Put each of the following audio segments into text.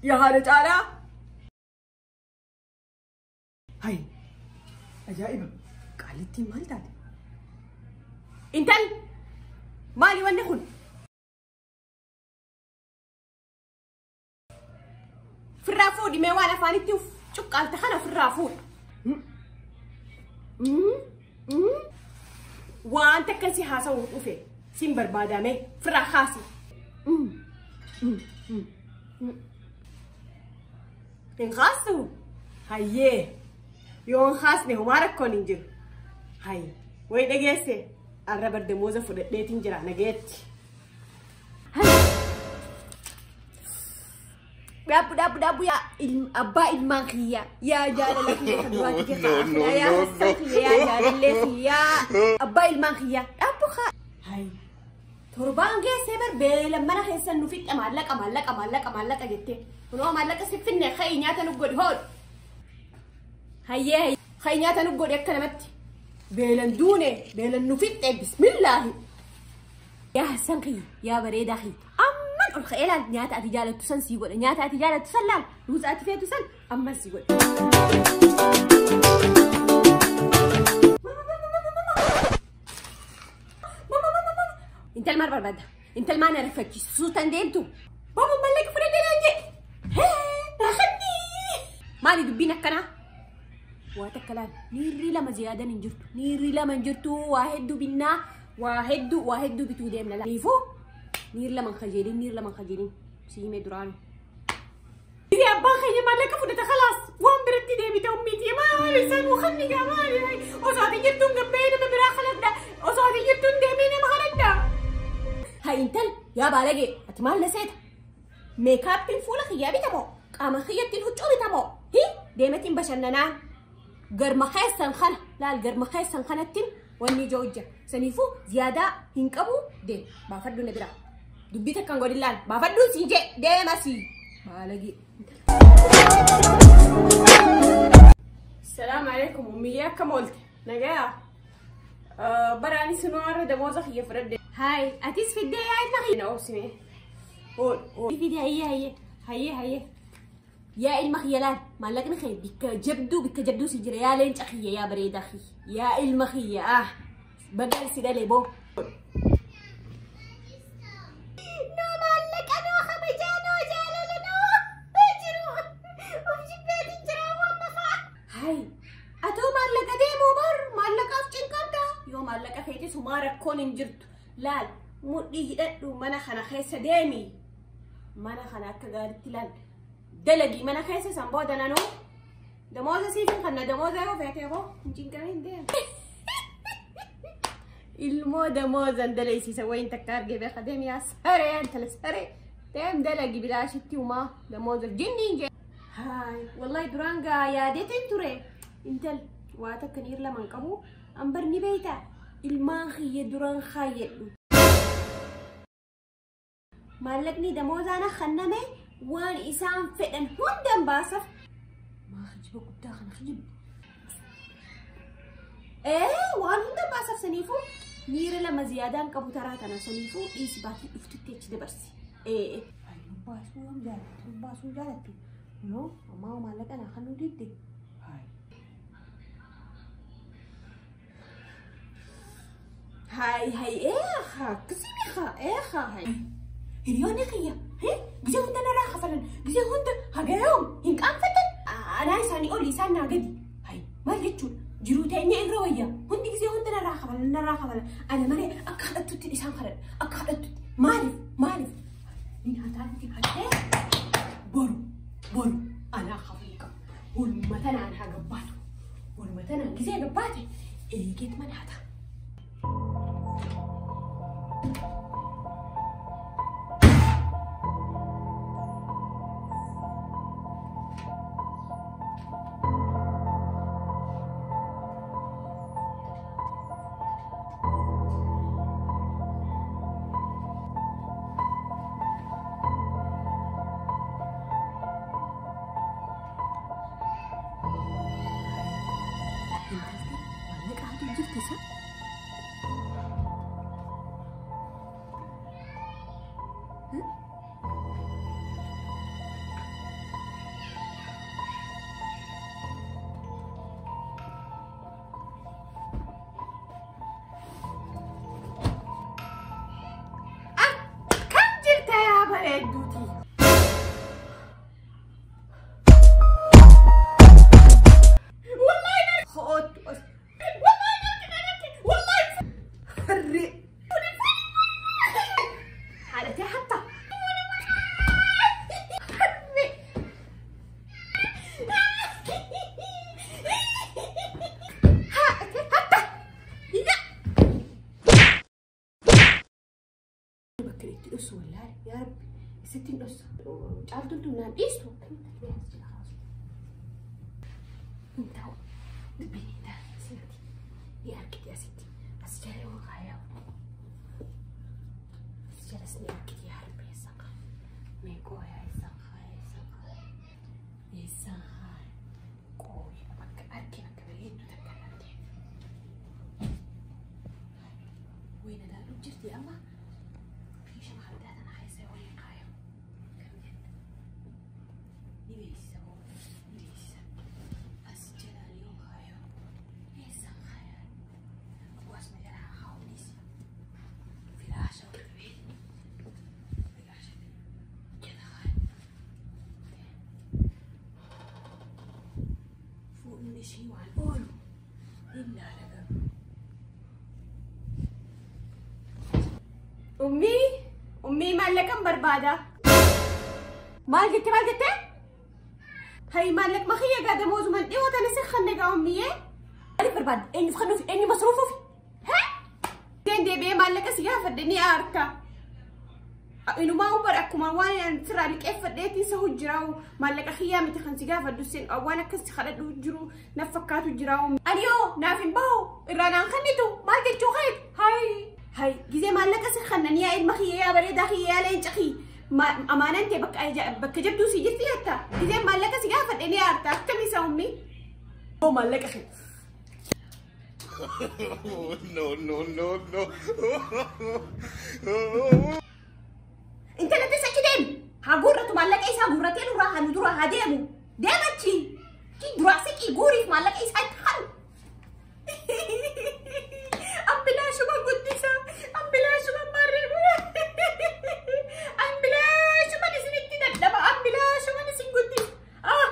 Yaa haadha caalaa. Hayi ajaa'iba qaalittiin maal taate? Intal maali wanni kun? Firraa fuudhi mee waan afaanitti cuqqaalte kana ofirraa fuudhi. Waan takka si haasa'uu dhufe sin barbaadame firraa kaasi. Hin kaasu? Hayyee yoo hin kaasne homaa rakkoon hin jiru. Hayi wayi dhageesse arra bardamooza fudhadheetiin jira nageetti. Dhaabbu dhaabbu dhaabbu yaa abbaa ilmaan kiyyaa yaa jaalala kiyya kan duraati kiyya yaa hassan kiyya yaa jaalallee kiyyaa abbaa ilmaan kiyyaa dhaabbu kaa. Hayi torbaan geessee bar beela mana keessan nu fixxe maallaqa maallaqa maallaqa maallaqa jettee kunoo maallaqa si finne ka'i nyaata nu godhi hoodhu. Hayyee ka'i nyaata nu godhi akka namatti beelan duune beelan nu fixxe bismillaahi. Yaa hassan kiyya yaa bareedaa kiyya. Amman ol ka'ee laal nyaata ati jaalattu san sii godha nyaata ati jaalattu san laal ruuza ati feetu san amman sii godha. Intal maal barbaadda? Intal maal na rifachiisuu tan deemtu? Booba mallaqa fudhadhee naan jedhe. Raaxanni! Maali dubbiin akkanaa? Waa takka laal niirri lama ziyaadan hin jirtu niirri lama hin jirtu waa hedduu binnaa waa hedduu bituu deemna laal. Niifuu niir lama kajeelin niir lama kajeelin si himee duraanu. Gisee abbaan keenya maallaqa fudhata khalaas waan biratti deebite ummiitii maali isaan wakanni gaa maali osoo ati jirtuun gabbee nama biraa kaladha osoo ati jirtuun deemee nama kaladha. Haa intal yaa baalagee ati maal na seeta? Meekaappiin fuula kiyyaa bitamoo qaama kiyyattiin huccuu bitamoo hi deemetiin bashannanaan garma keessan kana laal garma keessan kanattiin wanni ija hojja saniifuu ziyaadaa hin qabu deem baafadhu na biraa. Dubbii takkaan godhin laal baafadhuun siin jee deema sii baalagee. Salaamu alaikum ummiyyee akkam oolte nagayaa baraanis nu har'a damooza kiyya fudhadhe. Hayi atis fiddee yaa ilma kiyya. Na obsime. Ool ool. Fidee hayyee hayyee hayyee hayyee. Yaa ilma kiyya laal maallaqni kee bikka jabduu si jira yaa leenca kiyya yaa bareedaa kiyya yaa ilma kiyya ah bagaan si dhalee boo. Hayi atoo maallaqa deemuu bar maallaqaaf cinqabda yoo maallaqa feetis homaa rakkoon hin jirtu laal mudhii hidhadhu mana kana keessa deemi mana kana akka gaariitti laal dalagii mana keessa san booda nanuu damooza siifin kanna damooza yoo feete hoo hin cinqamin deemi. Ilmoo damoozan dalaysiisa wayin takka argee beeka deemi yaa saree intala saree deem dalagi bilaashitti humaa damooza jinniin jee. Hayi wallahi duraan gaa yaadeetiin ture intal waa takka niir lama hin qabu ambar ni beeyta ilmaan kiyya duraan kaayyadhu. Maallaqni damoozaana kanname waan isaan fedhan hundan baasaf. Maa kijiba guddaa kana kijibu. Waan hundan baasaf saniifuu niira lama ziyaadaan qabu taraa tana saniifuu dhiisi baatii dhuftutti achi dabarsi. Baasuu jaalatti baasuu jaalatti. No, ammaa maallaqa naa kennuu didde. Hayi hayi akkasii beekaa hayi. Hiriyoonni kiyya gisee hunda narraa kafalan gisee hunda haga yoom hin qaanfatan anaa isaanii oli isaan naa gadi. Hayi maal jechuudha jiruu teenya irra wayya hundi gisee hunda narraa kafalan narraa kafalan ana malee akka kadhattutti isaan kadhadha akka kadhattutti maaliif maaliif ni hataatti kadhee boru boru anaa kafuu qaba waluma tanaan haa gabbaatu waluma tanaan gisee gabbaate eegeet mana hataa. Bareedduuti. Wallahi ho'oottu. Wallahi wallahi harree. Haadhatee hatta. Harree. Haadhatee hatta. Bakka itti dhossu wallaahi yaa Rabbi isittiin dhossu. Caaltuun tun naan dhiistu. Hin ta'u. Dubbiin hin taane asitti. Ni argite asitti. As jala yoo kaayaa. As jalas ni argite yaa Rabbi eessaan kaaya. Mee qooyaa eessaan kaaya eessaan kaaya. Eessaan kaaya. Qooyaa bakka arge bakka bareeddu takka naan deemu. Wayna ilaaluu jirti amma. Meeshaa maaddaa tana keessa waliin kaayamu. Kam jenna? Ni beeksisa hoo? Ni beeksisa. As jalaan yoo kaayamu. Eessaan kaayaa? Asuma jalaa kaa'uunis. Firaasha bareedu. Firaasha jala kaaya. Fuulli ishii waan oolu hin laala garuu. Ummii, ummii maallaqan barbaada. Maal jette maal jette? Hay maallaqma kiyya gaa damoozuman dhiyoo tana si kanne gaa ummiyyee. Maaliif barbaadda? Eenyuuf kennuuf? Eenyu masruufuuf? Hee? Deebi'ee maallaqa si gaafadhe ni aarta. Inumaa ubar akkuma waan sirraa liqeeffadheetiin isa hojjiraa'u maallaqa kiyyaa miti kan si gaafadhu sin waan akkas si kadhadhu jiru naaf fakkaatu jiraa'u. Ani yoo naaf hin bahu irraa naan kennitu maal jechuu keeti? Hay hay gizee maallaqa si kannanii yaa ilma kiyya yaa bareedaa kiyya yaa leenca kiyya amaanaan ta'e bakka jabduu si jirti jetta. Gizee maallaqa si gaafadhe ni aarta akkam isa ummi? Oo maallaqa kee. No, no, no, no. Intalattis achi deemi. Haa guurratu maallaqa isaa guurratee duraa haa nu duraa haa deemu. Deema achi. Duraa siqii guuriif maallaqa isaa itti halu. Ambilaashuma guddisa. Ambilaashuma marree. Ambilaashuma isinitti dadhaba. Ambilaashuma isin guddisa. Ah.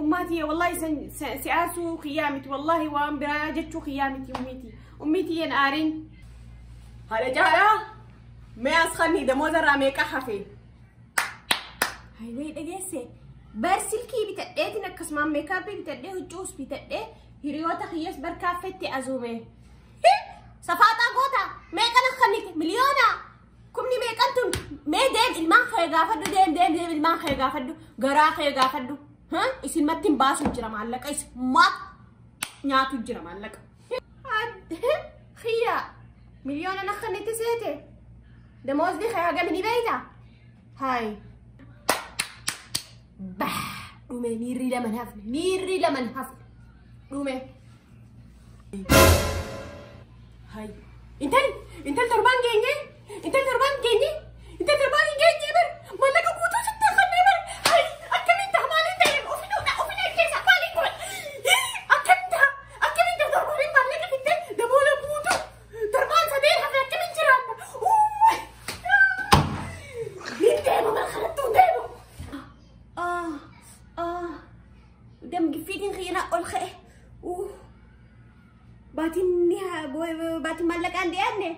Ummaatii wallahi si'aasuu kiyyaa miti wallahi waan biraa jechuu kiyyaa miti ummiitii. Ummiitii yen aariin. Haadha jaalaa mee as kanni damooza irraa meeqa hafe? Hayiwee dhageesse. Bar silkii bitadheetiin akkasumaan meekaappii bitadhee huccuus bitadhee hiriyoota kiyyaas barkaaffetti azuume. Safaaxaa goota meeqa na kannite miliyoona kumni meeqan tun mee deem ilmaan kee gaafadhu deem deem deem ilmaan kee gaafadhu garaa kee gaafadhu. Isin matti hin baasu jira maallaqa isin maat nyaatu jira maallaqa. Xiyya miliyoona na kannite seete damoosni kee hagami ni beeyta? Hayi. Bah dhume miirri lama hin hafne miirri lama hin hafne dhume. Hayi intal intal torbaan geenye intal torbaan geenye intal torbaan hin geenye bar maallaqa guutuu sitti kannee bar hayi akkamiin ta'a maaliin ta'e ofin ofin ajjeesa maaliin godha akkamiin ta'a akkamiin ta'a torbaaniin maallaqa fittee damoola guutuu torbaan sadeen hafe akkamiin jiraanna hin deemu bar kanattuu hin deemu. Dam giffiitiin kiyyana ol ka'e. Baatiin baatiin maallaqaan dhiyaanne.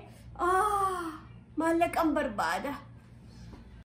Maallaqan barbaada.